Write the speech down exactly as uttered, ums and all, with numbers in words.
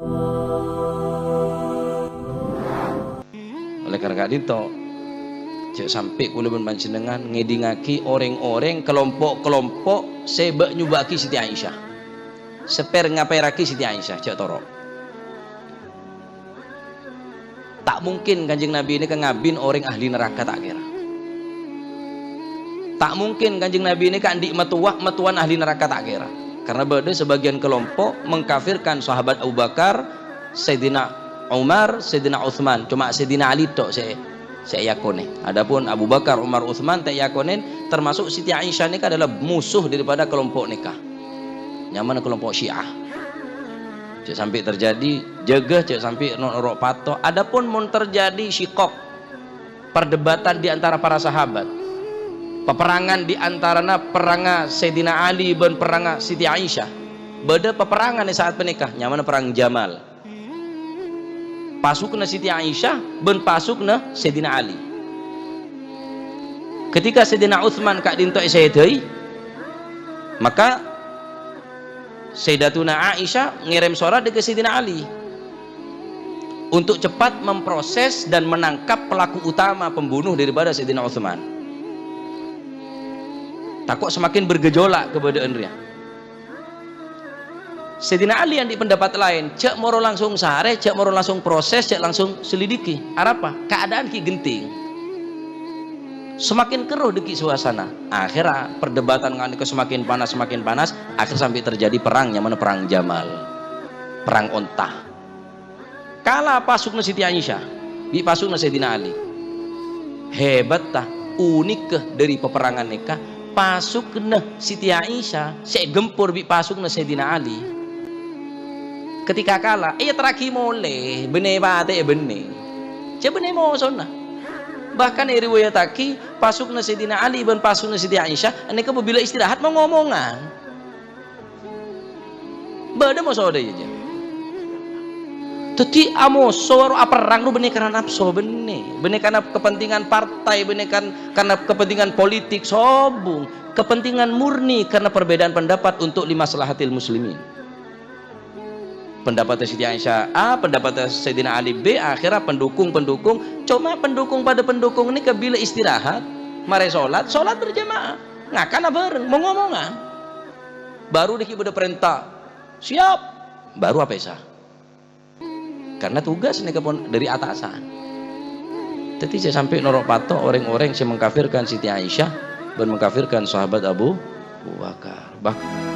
Oleh karena ka'dhinto, jhâ' sampè' kaulâ bân panjhennengngan ngèdingngaghi orèng-orèng, kalompo'-kalompo' sè bâ'-nyobâ'âghi Siti Aisyah, sè per-ngapèrraghi Siti Aisyah, jhâ' toro'. Ta' mungkin Kanjeng Nabi nèka ngabin orèng ahli naraka ta' kèra. Ta' mungkin Kanjeng Nabi nèka andi' mattowa, mattowana ahli naraka ta' kèra. Karena bâdâ sabâgiyân kalompo' mengkafirkan sahabat Abu Bakar, Sayyidina Umar, Sayyidina Utsman. Coma Sayyidina Ali tok sè, sè èakonè. Adapun Abu Bakar, Umar, Utsman ta' èakonè, termasuk Siti Aisyah nèka adalah musuh daripada kalompo' nèka. Nyamana kalompo' Syiah. Jhâ' sampè' terjadi, jâgâ jhâ' sampè' no-, noro' pato. Adapun mon terjadi syikok, perdebatan di antara para sahabat, peperangan di antarana perranga Sayyidina Ali bân perranga Siti Aisyah, bâdâ peperangan è sa'at panèka, nyamana Perang Jamal. Pasukna Siti Aisyah bân pasukna Sayyidina Ali. Ketika Sayyidina Utsman ka'dhinto èsèdhâi, maka Sayyidatuna Aisyah ngèrèm sorat dâ' ka Sayyidina Ali untuk cepat memproses dan menangkap pelaku utama pembunuh daripada Sayyidina Utsman. Tako' semakin bergejolak kabâdâ'ân rèya. Sayyidina Ali andi' pendapat laèn, jhâ' moro langsung sarè, jhâ' moro langsung proses, jhâ' langsung selidiki. Arapa? Keadaan ghi' genting. Semakin kerruh dâggi' suasana. Akhirra perdebatan nganèka semakin panas, semakin panas, akhèr sampè' terjadi perang, nyamana Perang Jamal. Perang onta. Kala pasukna Siti Aisyah, bi' pasukna Sayyidina Ali. Hebatta, unikka dâri peperangan nèka, pasukna Siti Aisyah sè ègempor bi' pasukna Sayyidina Ali. Ketika kala, èyaterraghi molè, bânnè patè'è bânnè. Jhâ' bânnè mosona. Bahkan èriwayattaghi, pasukna Sayyidina Ali bân pasukna Siti Aisyah, nèka apabila istirahat mo-ngomongan. Bâdâ moso dâ' iyâ, jhâ'. Dhâddhi amoso ro aperrang ro bânnè karana napso bânnè. Bânnè karana kepentingan partai, bânnè kan-, karana kepentingan politik, sobung. Kepentingan murni karena perbedaan pendapat untuk limaslahatil muslimin. Pendapatnya Siti Aisyah A, pendapatnya Sayyidina Ali B, akhirnya pendukung-pendukung, coma pendukung pada pendukung nèka bilâ istirahat, marè solat, solat berjamaah, ngakana bhâreng, mo-ngomongan. Baru dâggi' bâdâ parènta, "Siap!" Baru apèsa. Karena tugas nèka pon dâri atasan. Dhâddhi jhâ' sampè' noro' pato orèng-orèng sè mengkafirkan Siti Aisyah bân mengkafirkan sahabat Abu Bakar. Bah-